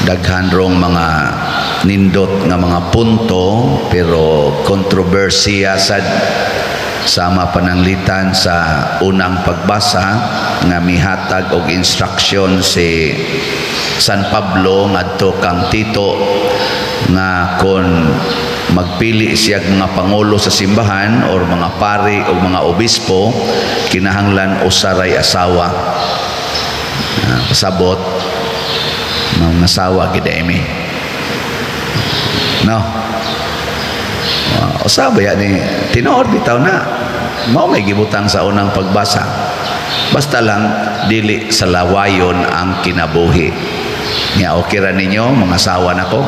Daghan rong mga nindot nga mga punto, pero kontrobersiya sad, sama pananglitan sa unang pagbasa nga mihatag og instruction si San Pablo ngadto kang Tito nga kon magpili siya og mga pangulo sa simbahan or mga pari o mga obispo, kinahanglan usa ray asawa. Pasabot mga asawa gid mi, no? Usa ba ni tinuod bitaw na mao may gibutang sa unang pagbasa, basta lang dili sa lawayon ang kinabuhi nya. Okay ra ninyo mga asawa nako,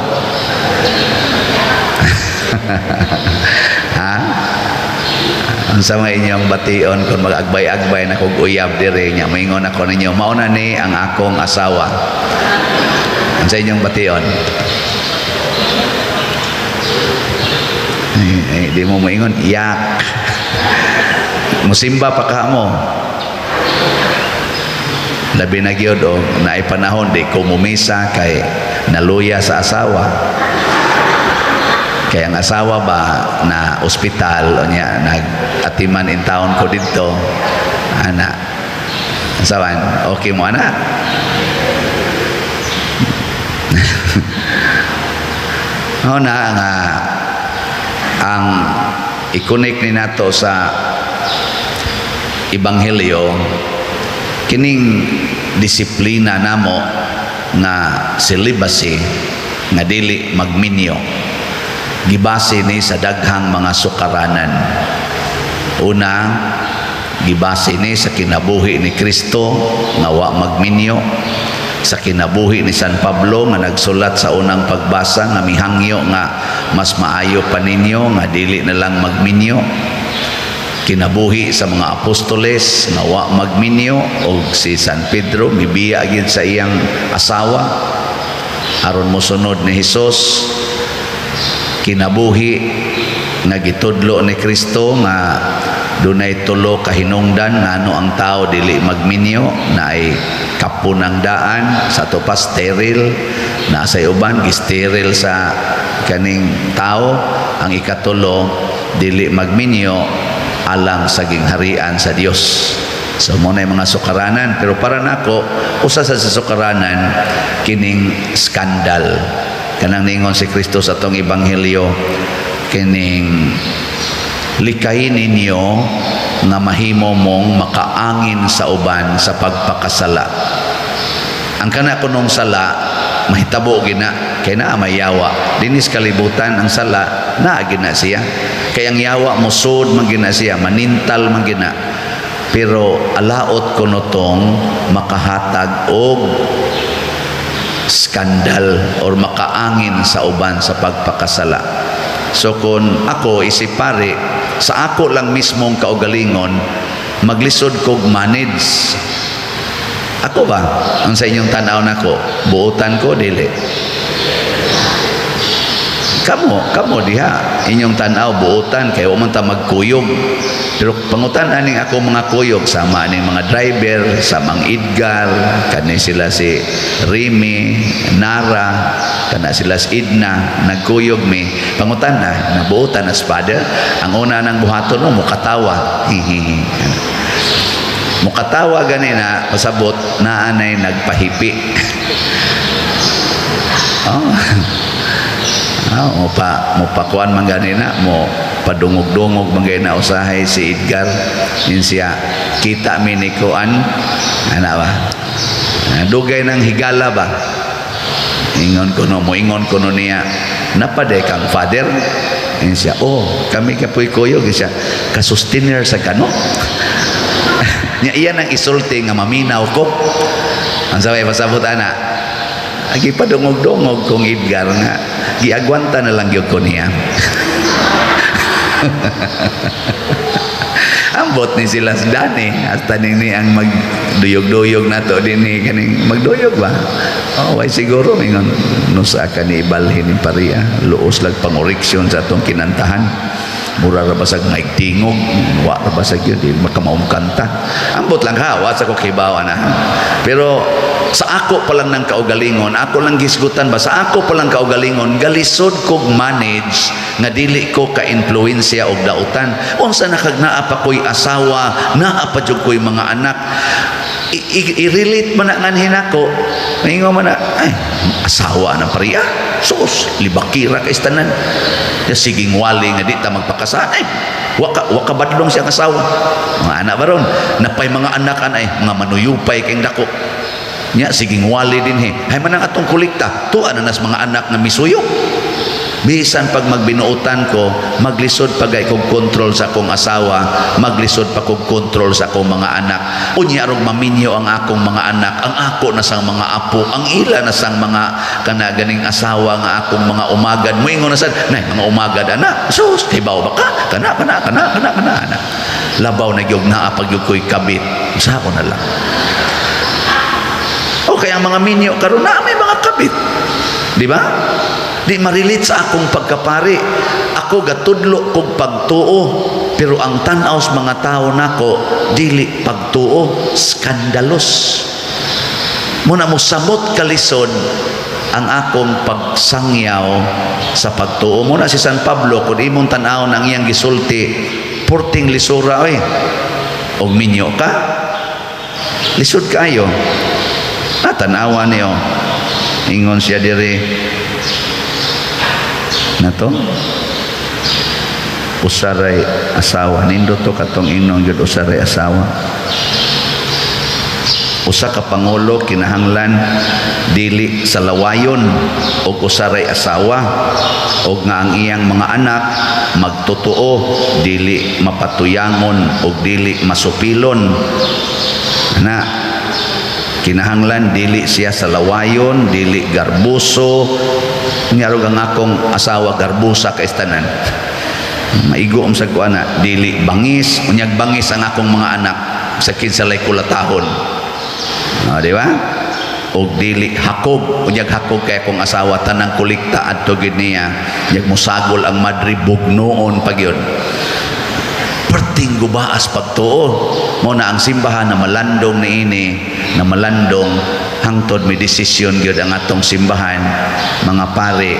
ha? Ang sa mga inyong bation kung mag-agbay-agbay na kog uyab dire nya moingon ako ninyo, "Mao na ni ang akong asawa," ang sa inyong bation? Ay, ay, di mo moingon, yak. Musimba pa ka mo. Labi na gyud og naay panahon di ko mumisa kay naluya sa asawa. Kaya ang asawa ba na ospital o niya nag-atiman in town ko didto. Ana. Asawan, okay mo ana? O na nga ang i-connect ni nato sa ebanghelyo, kining disiplina namo nga celibacy, nga dili magminyo, gibase ni sa daghang mga sukaranan. Una, gibase ni sa kinabuhi ni Kristo nga wa magminyo, sa kinabuhi ni San Pablo nga nagsulat sa unang pagbasa nga mihangyo nga mas maayo pa ninyo nga dili na lang magminyo, kinabuhi sa mga apostoles nga wa magminyo, og si San Pedro mibiya gyud sa iyang asawa aron mosunod ni Hesus, kinabuhi nga gitudlo ni Kristo nga dunay tulo ka hinungdan ngano ang tao dili magminyo, naay kapunang daan sa ato pa, sterile na sa uban, gisteril sa kaning tao. Ang ikatulo, dili magminyo alang sa gingharian sa Dios. So mo na yung mga sukaranan, pero para nako usa sa sukaranan kining skandal, kanang ningon si Kristo sa atong ebanghelyo, kining likayin ninyo nga mahimo mong makaangin sa uban sa pagpakasala. Ang kana kunong sala mahitabo gina kay naa may yawa dinis kalibutan. Ang sala naa gina siya kay ang yawa musod man gina siya, manintal man gina, pero alaot kuno tong makahatag og skandal or makaangin sa uban sa pagpakasala. So kung ako isip pare, sa ako lang mismong kaugalingon, maglisod kog manage. Ako ba? Ang sa inyong tanaw nako, buotan ko dili? Kamo, kamo diha, inyong tanaw buotan kay wa man ta magkuyog. Pero pangutan aning ako mga kuyog, sama aning mga driver, sa Mang Edgar, kani sila si Remy, Nara, kana sila si Idna, nagkuyog mi. Pangutan na, nabuotan na espada. Ang una nang buhaton mo, mukatawa. Hihihi. Mukatawa gani na, pasabot, naanay nagpahipi. Oh. Ah, mo pa mo pakuan man gani na, mo padungog-dungog man gani na usahay si Edgar. Yun siya kita mi ni kuan ana ba. Ah, dugay ng higala ba. Ingon ko no, mo ingon ko no niya, "Napaday kang father." Ingon siya, "Oh, kami kapoy kuyog." Siya, "Kasustainer sa kano." Nya iyan ang isulti nga maminaw ko. Ang sabay pasabot ana, agi padungog-dungog kong Edgar nga giagwanta na lang gyud ko niya. Ambot ni sila sa Dani hasta ni ang magduyog-duyog nato dinhi, kaning magduyog ba. Oh, way siguro mingon nusa ka ni ibalhin ni paria, luos lag pangoreksyon sa atong kinantahan, mura ra basag maigtingog, wa ra basag yun di makamaong kanta. Ambot lang ha, wa sa ko kibaw na, pero Sa ako pa lang ng kaugalingon, ako lang gisgutan ba, sa ako pa lang kaugalingon, galisod kog manage nga dili ko ka-influensya og dautan. Unsa na kag naa pa ko'y asawa, naa pa jud ko'y mga anak. I-relate man na nganhi nako. Maingon man na, "Ay, asawa na pariya. Sus, libakira kay tanan. Ya siging wali nga di ta magpakasal. Ay, waka badlong siyang asawa." Mga anak ba ron? Napay mga anak anay, mga manuyupay kay dako. Nya siging wali din he. Hay man ang atong kolekta, tuwa na nas mga anak nga misuyo. Bisan pag magbinuotan ko, maglisod pa gay kog kontrol sa akong asawa, maglisod pa kog kontrol sa akong mga anak. Unya arog maminyo ang akong mga anak, ang ako na sang mga apo, ang ila na sang mga kana ganing asawa nga akong mga umagad. Moingon na sad, "Nay, mga umagad ana. Sus, hibaw ba ka? Kana kana kana kana kana ana." Labaw na gyud naa pag gyud ko'y kabit. Sa ako na lang. O kaya ang mga minyo karon na may mga kabit. Di ba? Di ma-relate sa akong pagkapari. Ako gatudlo kog pagtuo, pero ang tan-aw sa mga tao nako dili pagtuo, skandalos. Muna mo samot kalisod ang akong pagsangyaw sa pagtuo. Muna si San Pablo, kung imong tan-aw ang iyang gisulti, purting lisura oy. Og minyo ka, lisod kayo. Natanawa niyo. Ingon siya diri na to, usaray asawa. Nindot to katong inong jud usaray asawa. Usa ka pangulo kinahanglan dili sa lawayon og usaray asawa, og nga ang iyang mga anak magtotoo, dili mapatuyangon og dili masupilon na. Kinahanglan dili siya sa lawayon, dili garbuso. Ngarog ang akong asawa garbusa kay tanan, maigo am sa kuana. Dili bangis, unyag bangis ang akong mga anak sa kinsalay kulatahon. Ah, di ba? Og dili hakog, unyag hakog kay akong asawa, tanang kolekta adto gid niya. Unyag musagol ang madre, bugnoon pa gyud. Perting gubaas pagtuo. Mo na ang simbahan na malandong niini, na malandong hangtod may desisyon gyud ang atong simbahan, mga pare,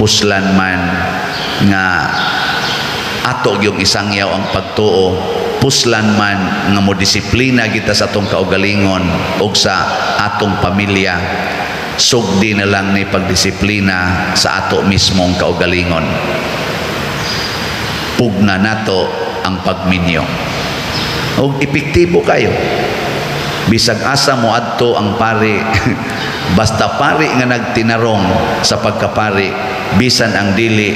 puslan man nga ato yung isangyaw ang pagtuo, puslan man nga mo disiplina kita sa atong kaugalingon ug sa atong pamilya, sugdi na lang ni pagdisiplina sa ato mismong kaugalingon. Pugna nato ang pagminyo og epektibo kayo. Bisag asa mo adto ang pari, basta pari nga nagtinarong sa pagkapari, bisan ang dili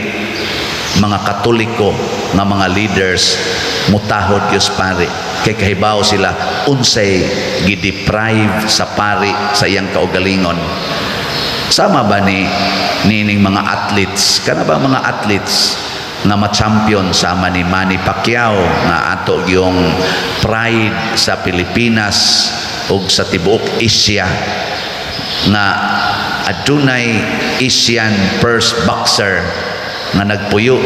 mga Katoliko nga mga leaders, mutahod Diyos pari kay kahibaw sila unsay gideprive sa pari sa iyang kaugalingon. Sama ba ni nining mga athletes, kana ba mga athletes nga ma-champion sama ni Manny Pacquiao nga ato yung pride sa Pilipinas ug sa tibuok Asia, nga adunay Asian first boxer nga nagpuyo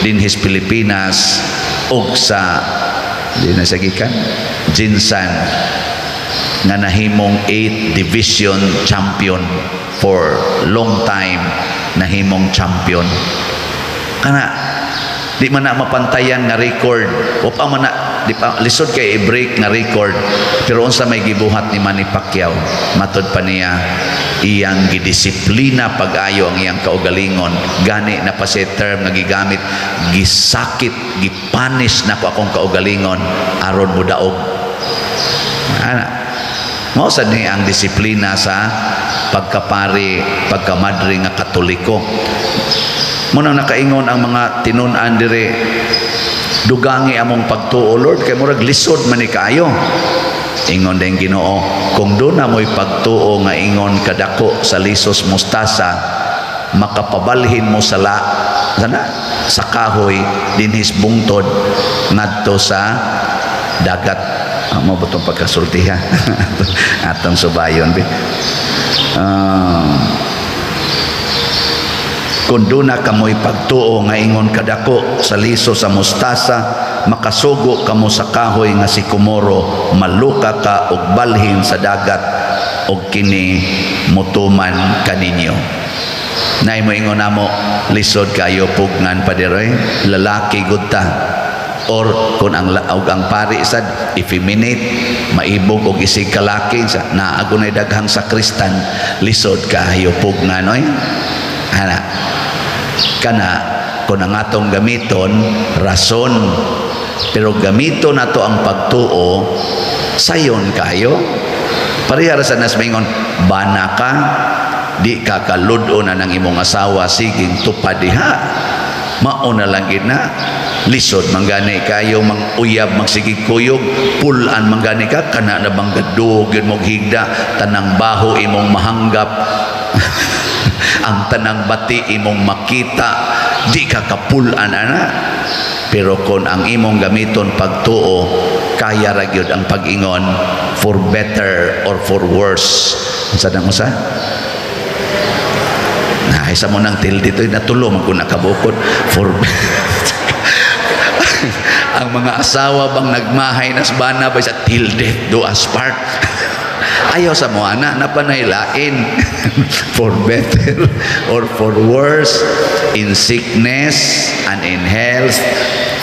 dinhis Pilipinas ug sa di na sa gikan GenSan, nga nahimong 8 division champion for long time, nahimong champion kana, di man na mapantayan nga record o pa man na di pa lisod kay i-break nga record. Pero unsa may gibuhat ni Manny Pacquiao? Matod pa niya, iyang gidisiplina pag-ayo ang iyang kaugalingon. Gani na pa siya term nga gigamit, "Gisakit, gipunish nako akong kaugalingon aron mo daog." Ana mao sad ni ang disiplina sa pagkapari, pagkamadre nga Katoliko. Muna nakaingon ang mga tinun-an dire, "Dugangi among pagtuo, Lord, kay murag lisod man ni kaayo." Ingon din Ginoo, "Kung duna mo'y pagtuo nga ingon kadako sa lisos mustasa, makapabalhin mo sa la sana sa kahoy dinhis bungtod ngadto sa dagat." Amo ba itong pagkasulti ha? Atong subayon bi. "Kung duna kamoy pagtuo nga ingon kadako sa liso sa mustasa, makasugo kamo sa kahoy nga sikomoro, maluka ka og balhin sa dagat." og kini mutuman kaninyo. Nay mo ingon namo, "Lisod kayo pugnan, pader oy, lalaki gud ta." Or kung ang og ang pari sad effeminate, maibog og isig kalaki sa naa gunay daghang sakristan, "Lisod kayo pugnan oy," ana. Kana kung ang atong gamiton rason, pero gamiton nato ang pagtuo, sayon kayo. Pareha ra sa nas maingon, "Bana ka, di ka kalud-on na ng imong asawa, siging tupad diha." Mao na lang gid na. Lisod man gani kayo mang uyab, magsigig kuyog, pulan man gani ka, kana na bang gadugin mog higda, tanang baho imong mahanggap, ang tanang bati imong makita, di ka kapulan ana. Pero kung ang imong gamiton pagtuo, kaya ra gyud ang pag-ingon, "For better or for worse." Unsa nang usa na isa mo nang till dito natulo man kung nakabukod for ang mga asawa bang nagmahay nas bana ba sa "till death do us part"? Ayaw sa mo ana na panay lain. "For better or for worse, in sickness and in health,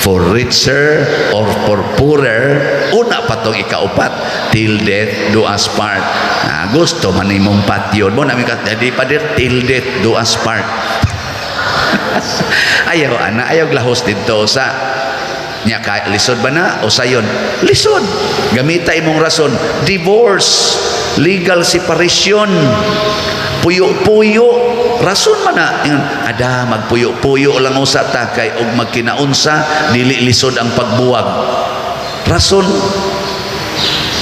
for richer or for poorer." Una pa tong ikaupat, "Till death do us part." Ah, gusto man imong patyon mo namin ka di pa dir, "Till death do us part." Ayaw ana, ayaw lahos didto sa nya ka. Lisod ba na o sayon? Lisod. Gamita imong rason, divorce, legal separation, puyo-puyo, rason man na. Ingon, "Ada, magpuyo-puyo lang usa ta kay og magkinaunsa dili lisod ang pagbuwag." Rason.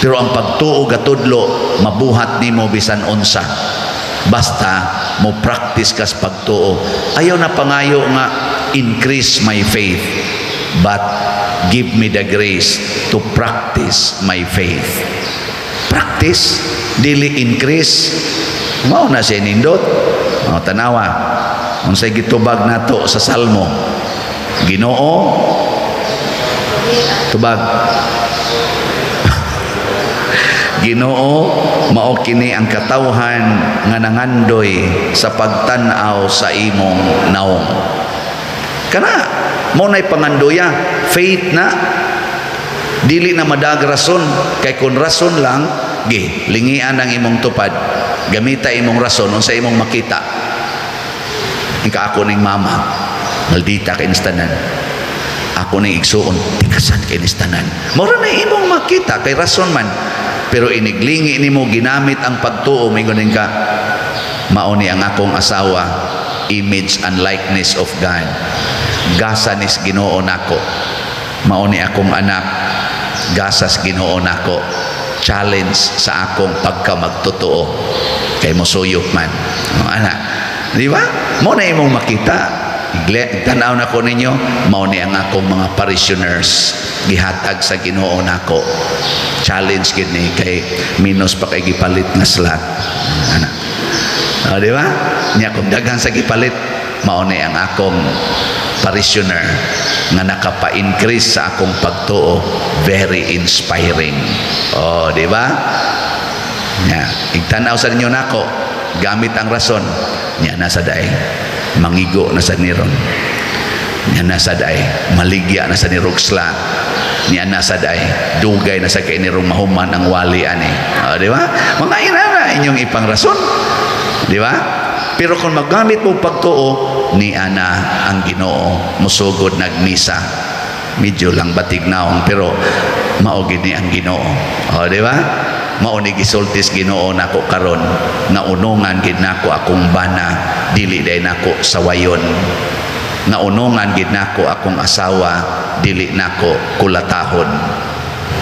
Pero ang pagtuo gatudlo mabuhat nimo bisan unsa, basta mo practice kas pagtuo. Ayaw na pangayo nga "Increase my faith," but "Give me the grace to practice my faith." Practice, dili increase. Mao na siya nindot. O, tanawa unsay gitubag nato sa Salmo. Ginoo, tubag. "Ginoo, mao kini ang katawhan nga nangandoy sa pagtan-aw sa imong naong." Kana mo nay pangandoya, faith na, dili na madag rason. Kay kung rason lang, gi lingian ang imong tupad. Gamita imong rason, unsa imong makita? Ika, "Ako ning mama, maldita kay tanan. Ako ning igsuon, tikasan kay tanan." Mora na imong makita kay rason man. Pero iniglingi nimo ginamit ang pagtuo, mingon ka, "Mao ni ang akong asawa, image and likeness of God, gasa nis Ginoo nako. Mao ni akong anak, gasas Ginoo nako, challenge sa akong pagkamagtotoo kay mosuyop man." O, ana, di ba? Mo na imong makita. Tanaw na ko ninyo, "Mao ni ang akong mga parishioners, gihatag sa Ginoo nako, challenge gid ni kay minus pa kay gipalit nga slot." Ana. O, di ba? Nya kung daghan sa gipalit, "Mao ni ang akong parishioner nga nakapa-increase sa akong pagtuo, very inspiring." Oh, di ba? Nya, igtanaw sa ninyo nako, gamit ang rason, nya nasa day, mangigo na sa niron. Nya nasa day, maligya na sa nirog slot. Nya nasa day, dugay na sa kay nirong mahuman ang wali ani. Oh, di ba? Mga inana inyong ipang rason. Di ba? Pero kung magamit mo pagtuo, ni ana ang Ginoo, musugod nagmisa. Medyo lang batig naong, pero mao gid ni ang Ginoo. O, di ba? Mao ni gisultis Ginoo nako karon nga unungan gid nako akong bana, dili day nako sawayon. Nga unungan gid nako akong asawa, dili nako kulatahon.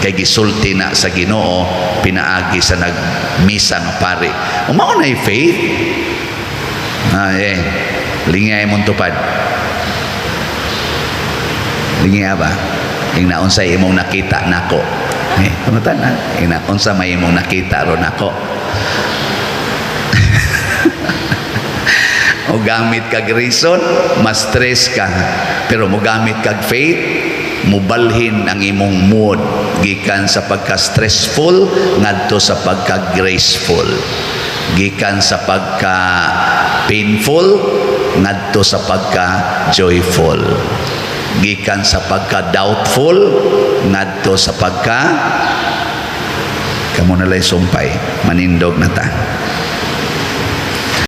Kay gisulti na sa Ginoo pinaagi sa nagmisa nga pari. O, mao na faith. Ah, eh. Lingay mong tupad. Lingay ba? Ing naunsay imong nakita nako. Eh, pangutan na. Ing naunsa may imong nakita ron nako. O gamit kag reason, mas stress ka. Pero mo gamit kag faith, Mubalhin ang imong mood gikan sa pagka stressful ngadto sa pagka graceful, gikan sa pagka painful ngadto sa pagka joyful, gikan sa pagka doubtful ngadto sa pagka, kamo na lay sumpay. Manindog na ta.